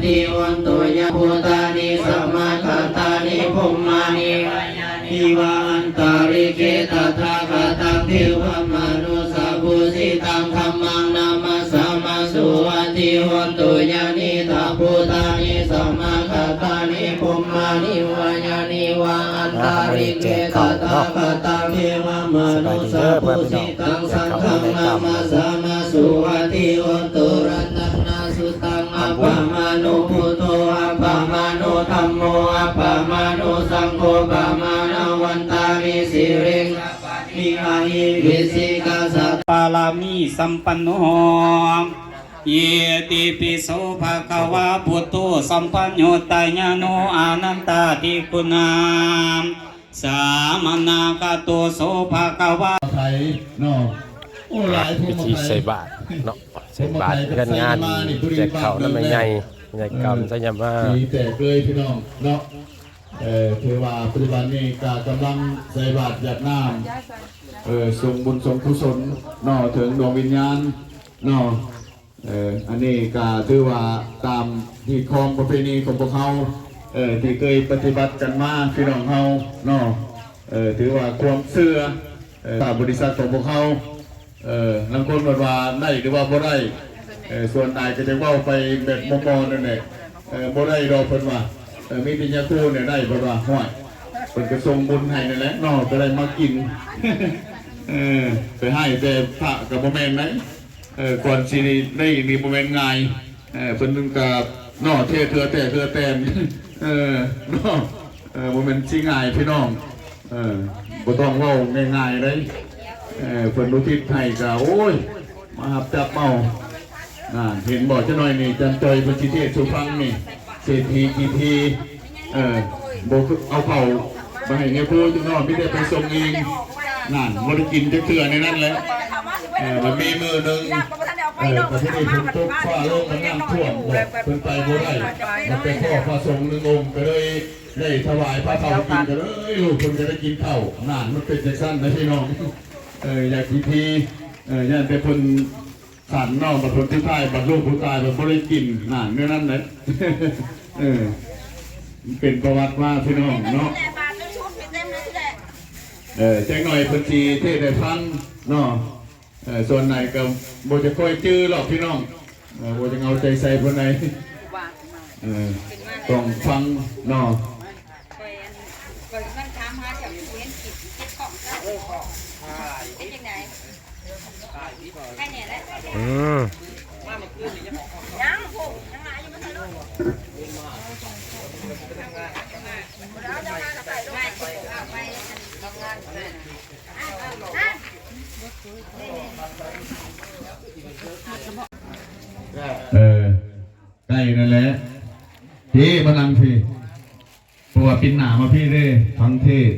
Hontu ya bhūtāni samāgatāni bhummāni vā yāni va antalikkhe tathāgataṃ devamanussapūjitaṃ dhammaṃ namassāma suvatthi hontu. Yānīdha bhūtāni samāgatāni bhummāni vā yāni va antalikkhe tathāgataṃ devamanussapūjitaṃ saṅghaṃ namassāma suvatthi hontu. Ratana suttaṃ appamāṇo buddho appamāṇo dhammo appamāṇo saṅgho pamāṇavantāni siriṃsapāni ahi vicchikasat ປາລະມີສຳປັນໂນ ເອຕິປິໂສ ພະຄະວາ ພຸດໂທ ສຳປະໂຍດຕະຍາໂນ ອະນັນຕາທິຄຸນາ ສາມະນາກະໂຕ ໂສ ພະຄະວາ ໄທເນາະ ໂອ້ ຫຼາຍ ພິທີໃສ່ບາດເນາະ ໃສ່ບາດເຮືອນງານ ແຈກເຂົ້ານຳແມ່ໃຫຍ່ ແມ່ໃຫຍ່ກຳ ເອີ ໄຊຍາມາ ດີແຕກເລີຍພີ່ນ້ອງເນາະ ເອີ ຖືວ່າປັດຈຸບັນນີ້ກະກຳລັງໃສ່ບາດຢາດນ້ຳ ເອີ ສົ່ງບຸນສົ່ງກຸສົນເນາະ ເຖິງດວງວິນຍານເນາະ ເອີ ອັນນີ້ກະຖືວ່າຕາມຮີດຄອງປະເພນີຂອງພວກເຮົາ ເອີ ທີ່ເຄີຍປະຕິບັດກັນມາ ພີ່ນ້ອງເຮົາເນາະ ເອີ ຖືວ່າຄວາມເຊື່ອ ເອີ ທາງບໍລິສັດຂອງພວກເຮົາ ເອີ ລາງຄົນເພິ່ນວ່າໄດ້ ຫຼືວ່າບໍ່ໄດ້ ເອີ ສ່ວນຫຼາຍກໍຈະເວົ້າໄປແບບມໍ່ໆນັ້ນແຫຼະ ເອີ ບໍ່ໄດ້ດອກເພິ່ນວ່າ ເອີ ມີແຕ່ຍາຄູນີ້ໄດ້ ເພິ່ນວ່າ ຫ້ວຍ ເພິ່ນກໍສົ່ງບຸນໃຫ້ນັ້ນແຫຼະເນາະ ກໍໄດ້ມາກິນ ເອີ ໄປໃຫ້ແຕ່ພະກໍບໍ່ແມ່ນໃດ ເອີ ກ່ອນຊິໄດ້ນີ້ບໍ່ແມ່ນງ່າຍ ເອີ ເພິ່ນກໍເນາະ ເທເທື່ອແຕ່ເທື່ອແຕ່ນ ເອີ ເນາະ ເອີ ບໍ່ແມ່ນຊິງ່າຍພີ່ນ້ອງ ເອີ ບໍ່ຕ້ອງເວົ້າງ່າຍໆໃດ ເອີ ເພິ່ນອຸທິດໃຫ້ກໍ ໂອ້ຍ ມາຮັບຈັບເອົາ ນານ ເຫັນບໍ່ ຈັກໜ້ອຍນີ້ ຈັນຈ່ອຍເພິ່ນຊິເທດສູ່ຟັງນີ້ ເສດຖີກີທີ ເອີ ບໍ່ເອົາເຂົ້າໄປໃຫ້ຍາຄູຢູ່ເນາະ ມີແຕ່ໄປສົ່ງເອງ ນັ້ນ ບໍ່ໄດ້ກິນຈັກເທື່ອໃນນັ້ນແຫຼະ ເອີ ມັນມີມື້ໜຶ່ງ ເອີ ປະເທດນີ້ຝົນຕົກຟ້າລົງ ມັນນ້ຳຖ້ວມ ເພິ່ນໄປບໍ່ໄດ້ ມັນໄປພໍ້ພະສົງໜຶ່ງອົງ ກໍເລີຍໄດ້ຖວາຍພະເຖົ້າກິນ ກໍເລີຍ ລູກເພິ່ນກໍໄດ້ກິນເຂົ້າ ນັ້ນ ມັນເປັນຈັ່ງຊັ້ນນະພີ່ນ້ອງ ເອີ ຢ່າຂີ້ຖີ່ ເອີ ຢ້ານແຕ່ເພິ່ນ ສັນເນາະ ບັດຜົນສຸດທ້າຍ ບັດລູກຜູ້ຕາຍ ບັດບໍ່ໄດ້ກິນ ນັ້ນ ແນວນັ້ນແຫຼະ ເອີ ມັນເປັນປະຫວັດມາ ພີ່ນ້ອງເນາະ ເອີ ຈັກໜ້ອຍເພິ່ນຊິເທດໃຫ້ຟັງເນາະ ເອີ ສ່ວນໃດກໍບໍ່ຈະຄ່ອຍຈື່ຫຼອກ ພີ່ນ້ອງ ເອີ ບໍ່ຈະເອົາໃຈໃສ່ປານໃດ ເອີ ຕ້ອງຟັງເນາະ ຂ້ອຍ ອັນ ຂ້ອຍກຳລັງຖາມຫາເຈົ້າຢູ່ ບໍ່ເຫັນຄລິບ ເກັບຂອງເຈົ້າ ເອີ ຂອງ ເຮັດຈັ່ງໃດ? ອືມ ຍັງພຸ້ນ ຍັງຫຼາຍຢູ່ ມາໃສ່ລົດ ເອົາເຈົ້າມາກໍໃສ່ລົດ ໄປ ເອົາໄປ ເອີ ໃກ້ນັ້ນແຫຼະ ເອີ ມານັ່ງພີ້. ເພາະວ່າປິ່ນໜ້າມາພີ້ເດ້ ຟັງເທດ.